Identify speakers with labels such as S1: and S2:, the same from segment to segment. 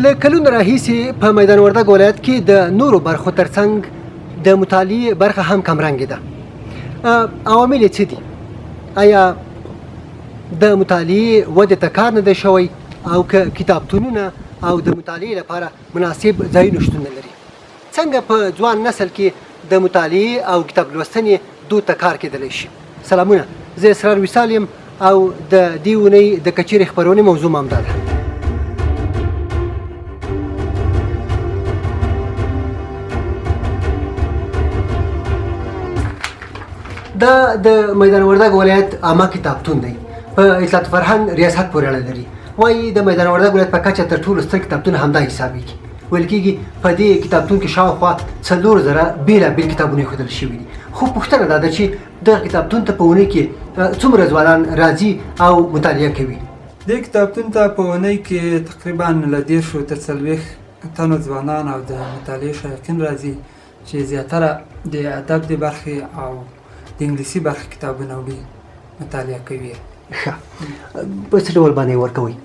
S1: له کلونو راهیسې په میدان وردګ ولایت کې د نورو برخو ترڅنګ د مطالعې برخه هم کمرنګې ده. عوامل یې څه دي؟ آیا د مطالعې ودې ته کار نه دی شوی او که کتابتونونه او د مطالعې لپاره مناسب ځایونه شتون نه لري؟ څنګه په ځوان نسل کې د مطالعې او کتاب لوستنې دود ته کار کېدلی شي؟ سلامونه، زه اسرار وصال یم او د دې اونۍ د کچېرې خپرونې موضوع مو همدا ده. دا د میدان وردګ ولایت عامه کتابتون دی، په اطلاعات فرهنګ ریاست پورې اړه لري. وایي د میدان وردګ ولایت په کچه تر ټولو ستر کتابتون همدا حسابېږي. ویل کېږي په دې کتابتون کې شاوخوا 4000 بېلابېل کتابونه ایښودل شوي دي. خو پوښتنه دا ده چې دغه کتابتون ته په اونۍ کې څومره ځوانان راځي او مطالعه کوي؟
S2: دې کتابتون ته په اونۍ کې تقریبا له 30 تر 40 تنو ځوانان او د مطالعې شایقین راځي، چې زیاتره د ادب د برخې او د انګلیسي برخې کتابونه وړي، مطالعه کوي.
S1: ښه، په څه ډول باندې ورکوئ؟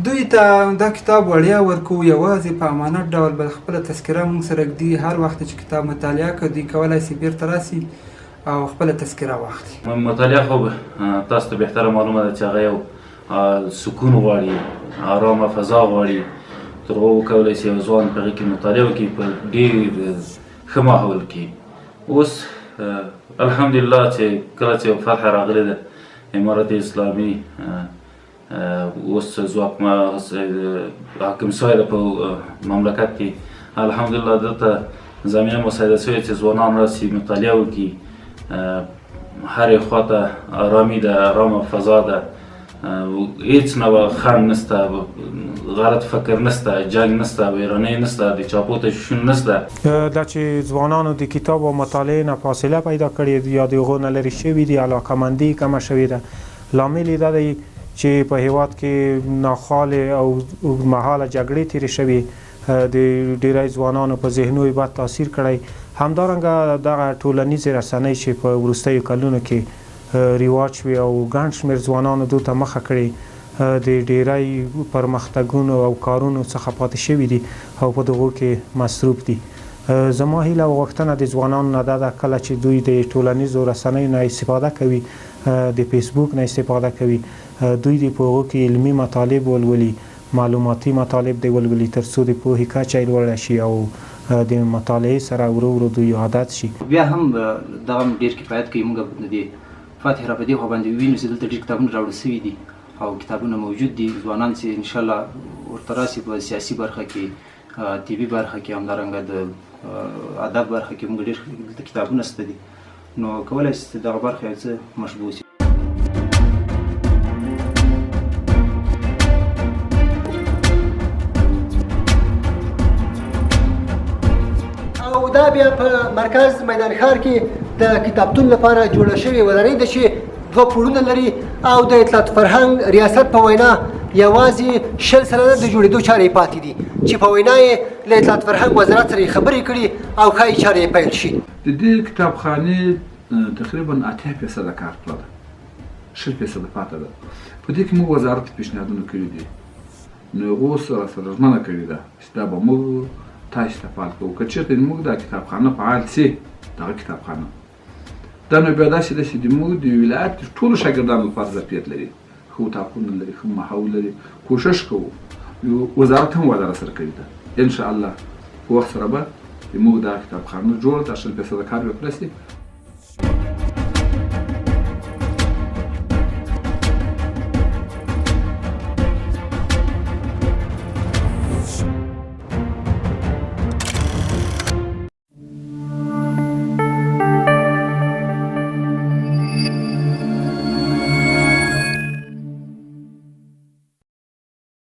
S2: دوی ته دا کتاب وړیا ورکوو، یوازې په امانت ډول به خپله تذکره موږ سره ږدي. هر وخت چې کتاب مطالعه کړي، دوی کولای شي بیرته راسي او خپله تذکره واخلي.
S3: مطالعه خو تاسو ته بهتره معلومه ده چې هغه یو سکون غواړي، آرامه فضا غواړي، تر هغو وکولی شي یو ځوان په هغې کې مطالعه وکړي په ډېر ښه ماحول کې. اوس الحمدلله چې کله چې فتح راغلې ده، امارت اسلامي اوس ځواکمن حاکم شوی ده په مملکت کې، الحمدلله دلته زمینه مساعده شوې چې ځوانان راسي مطالعه وکړي. هرې خواته آرامي ده، آرامه فضا ده، هیڅ نوع خنډ نشته، غلط فکر نشته، جنګ نشته، ویرانۍ نشته، د چاپو تشویشونه نشته.
S4: دا چې ځوانانو د کتاب او مطالعې نه فاصله پیدا کړې یا د هغو نه لرې شوي دي، علاقمندي یې کمه شوې ده. لامل یې دا دی چې په هېواد کې ناخوالې او اوږدمهاله جګړې تېرې شوې، د ډېری ځوانانو په ذهنو یې بد تاثیر کړی. همدارنګه دغه ټولنیزې رسنۍ چې په وروستیو کلونو کې رواج شوې او ګڼ شمېر ځوانانو دوی ته مخه کړې، د ډېری پرمختګونو او کارونو څخه پاتې شوي دي او په دغو کې مصروف دي. زما هیله او غوښتنه د ځوانانو نه دا ده، کله چې دوی د ټولنیزو رسنیو نه استفاده کوي، د فیسبوک نه استفاده کوي، دوی دې په هغو کې علمي مطالب ولولي، معلوماتي مطالب دې ولولي، تر څو د پوهې کچه یې لوړه شي او د مطالعې سره ورو ورو دوی عادت شي.
S5: بیا هم دغه هم ډېر کفایت کوي. موږ د دې فتح را په دې خوا باندې وینو چې دلته ډېر کتابونه راوړل شوي دي او کتابونه موجود دي. ځوانان چې انشاءالله ورته راسي په سیاسي برخه کې، طبي برخه کې، همدارنګه د ادب برخه کې موږ ډېر دلته کتابونه شته دي، نو کولای شي چې دغه برخه یو څه مشبوع شي.
S1: او دا بیا په مرکز میدان ښار کې د کتابتون لپاره جوړه شوې ودانۍ ده چې 2 پوړونه لري او د اطلاعات فرهنګ ریاست په وینا یوازې 20% د جوړېدو چارې پاتې دي، چې په وینا یې له اطلاعات فرهنګ وزارت سره یې خبرې کړي او ښایي چارې یې پیل شي.
S6: د دې کتابخانې تقریبا 80% کار پوره ده، 20% پاتې ده. په دې کې موږ وزارت ته پیشنهادونه کړي دي، نو هغو سره ژمنه کړې ده چې دا به موږ تاسو ته فعال کوو. که چېرته موږ دا کتابخانه فعال شي، دغه کتابخانه دا نو بیا داسې ده چې د موږ د ولایت د ټولو شاګردانو لپاره ظرفیت لري، ښه اتاقونه لري، ښه ماحول لري. کوشش کوو، یو وزارت هم وعده راسره کړې ده، انشاءالله په وخت سره به د موږ دا کتابخانه جوړه، دا 20% کار به پوره شي.